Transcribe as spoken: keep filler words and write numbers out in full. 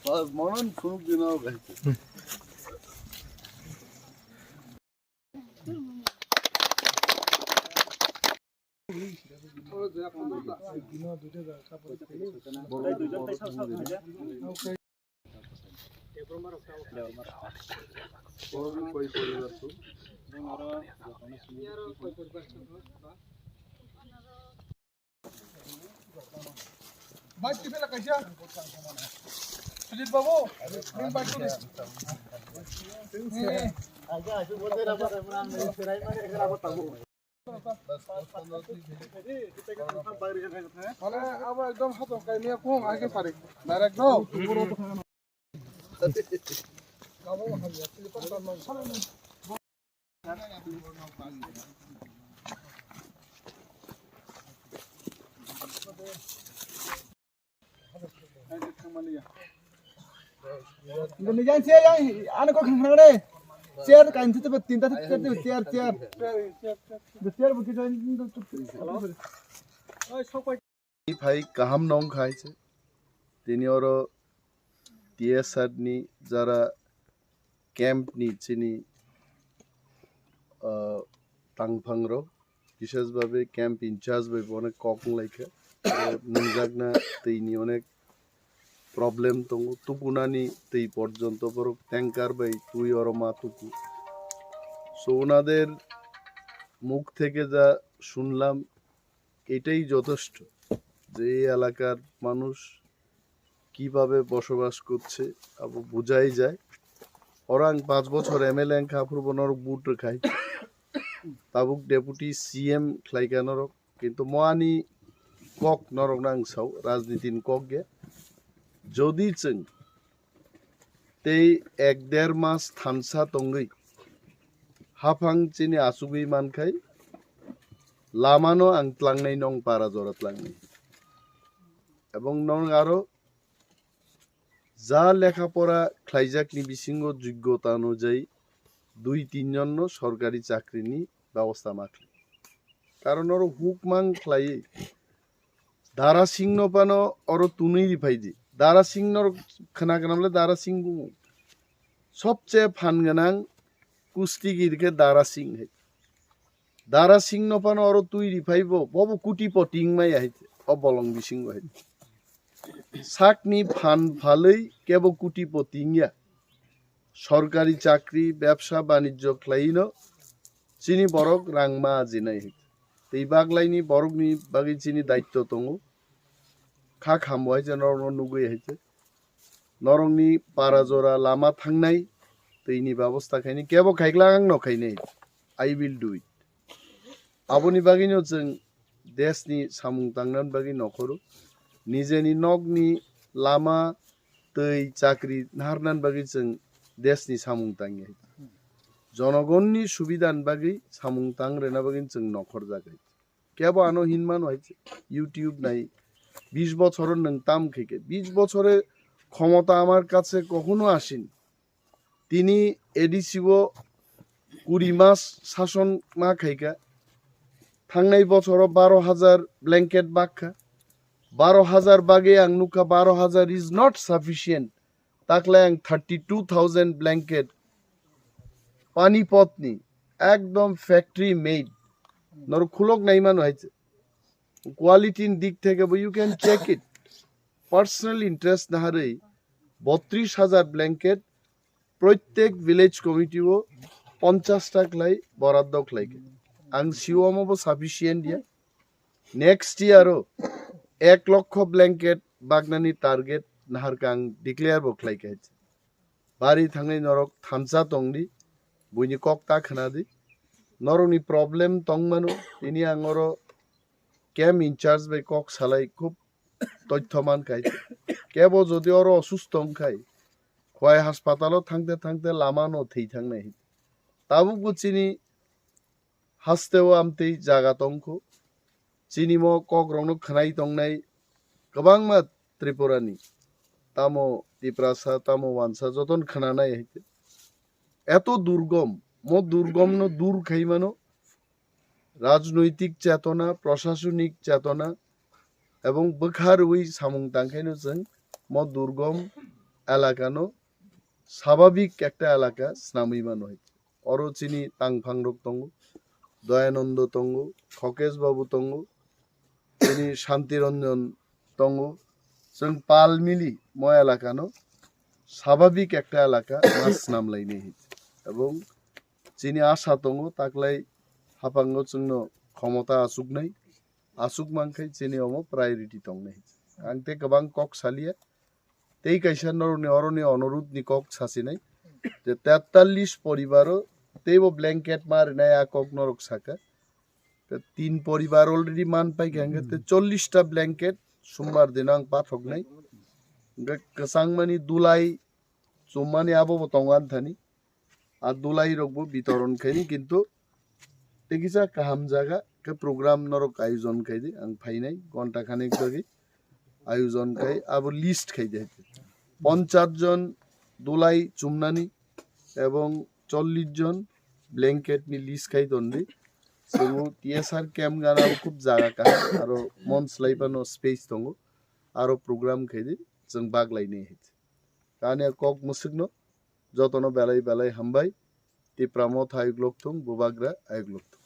Monan sunuk dina o gai. Bike kisa la kaisa. Sujit babu, bring bike to this. Mane abo ekdom hato kai niya kung age pare. Direct no. Nijan chair yang, ano kok khang khang de. Chair kain tu tu tinta tu chair tu chair chair. The chair bukit tu. Phai kaham nong khai se. Tini oro T S R ni jara camp ni chini, ah, tangphang rok, bises babe camp in charge bai bo onek kok wng lai kha. Aro nungjakna twi ni onek problem tongo, tukunani twi porjonto borok tanker bai twi oro ma tuku. So ওনাদের মুখ থেকে যা শুনলাম, এটাই যথেষ্ট যে এই এলাকার মানুষ কিভাবে বসবাস করছে, আবো বুঝাই যায়। Orang পাঁচ বছর M L A wngkha, aphuru bo norok vote rwkhai. Tabuk deputy C M khlaikha norok, kintu mo ani kok norok nang sao, rajniti ni kok ya. Jodi chwng tei ek der mas thansa tongwi haphang chini achugwi mankhai, lamano ang tlangnai, nong para jora tlangnai. Ebong nong aro ja lekha pora khlaijakni bisingo joggota onujai dui tin jon no sorkari chakri ni bebosta ma khlai. Karon oro huk mang khlaiwi Dara Singh no phano oro tunui ri phai di. Dara Singh no khna khna le Dara Singh bumo. Sobche phan gwnang kusti giri khe Dara Singh hai. Dara Singh no phano oro twi ri phai bo, bo bo kuti poti wng maya hai. O bolong bisingo hai. Sakni phan phalwi kebo kuti poti wng ya. Sorkari chakri, bebsa banijjo khlaino chini borok rang ma ajinai hai. Tei baglaini borokni bagwi chini daitto tongo. Kha khambo hai je norokno nugwi hai je. Norokni para jora lama thangnai, twini babosta khainai, kebo khaikla ang no khainai. I will do it. Aboni bagwino chwng desni samung tangnani bagwi nokhoro. Nijeni nokni lama twi chakri naharnani bagwi chwng desni samung tangya. Jonogonni subidani bagwi samung tang rwna bagwi chwng nokhorjak hai. Kebo ano hinmano hai YouTube nai, bish bochoro nwng tam khaikhe, bish bochore khomota amar kache kokhuno asin. Tini A D C o kuri mas sason ma khaikha. Thangnai bochoro baro hajar blanket bakha. Baro hajar bagwi ang nukha, baro hajar is not sufficient. Takle ang thirty two thousand blanket Panipot ni ekdom factory made. Nor khulok naimano hai. Quality ni dik theke bo you can check it. Personal interest naharwi botris hajar blanket Proitek village committee o ponchash ta khlai boraddo khlai khe. Ang siyomo bo sufficient ya. Next year o ek lokho blanket bagnani target naharkha ang declare bo khlai khe. Bari thangnai norok thansa tongdi, buini kok ta khwnadi. Norokni problem tongmano, tini ang oro camp in charge bai kok salai khub toitho mankhai. Kebo jodi oro osusto wngkhai, Khowai haspatalo thangte thangte lamano thwi thangnai. Tabukbo chini hasteo amtwi jaga tongkho. Chini mo kokrokno khwnai tongnai kwbangma Tripurani. Tamo Tiprasa, tamo Wansa, jotono khwnanai hai. Eto durgom, mo durgomno dur khaimano rajnoitik chetona, prashasonik chetona ebong bwkha rwui samung tangkhaino chwng mo durgom elakano sababik ekta elaka swnamwi mano hai. Oro chini tangphangrok tongo, Doyanando tongo, Khokesh Babu tongo, chini Shanti Ranjan tongo. Chwng pal mili mo elakano sababik ekta elaka ma swnamlainai hai. Ebong chini asa tongo taklai haphango chwngno khomota achuknai, achuk mankhai chini omo priority tongnai. Ang tei kwbang kok salia, tei kaisa norokni oroni onorudhni kok sasinai je tetallis poribaro teibo blanket ma rinai a kok norok saka. Te tin poribar already man paikha hwnkhe te chollish ta blanket sombar dino ang pathoknai. Hwnkhe kwchangmani dulai chummani abobo tongo anthani. A dulai rokbo bitoron khaini, kintu tei kisa kaham jaga khe program norok ayojon khaidi, ang phainai gonta khanik bagwi ayojon khai abo list khaidi. Ponchas jon dulai chumnani ebong chollish jon blanket ni list khai tondi. Chwng T S R camp gana khub jaga kaham aro mon slai phano space tongo, aro program khaidi chwng baglainai hai. Kani kok mwswkno jotono belai belai hambai. Tipra Motha ayuk lokthung, Bubagra ayuk lokthung.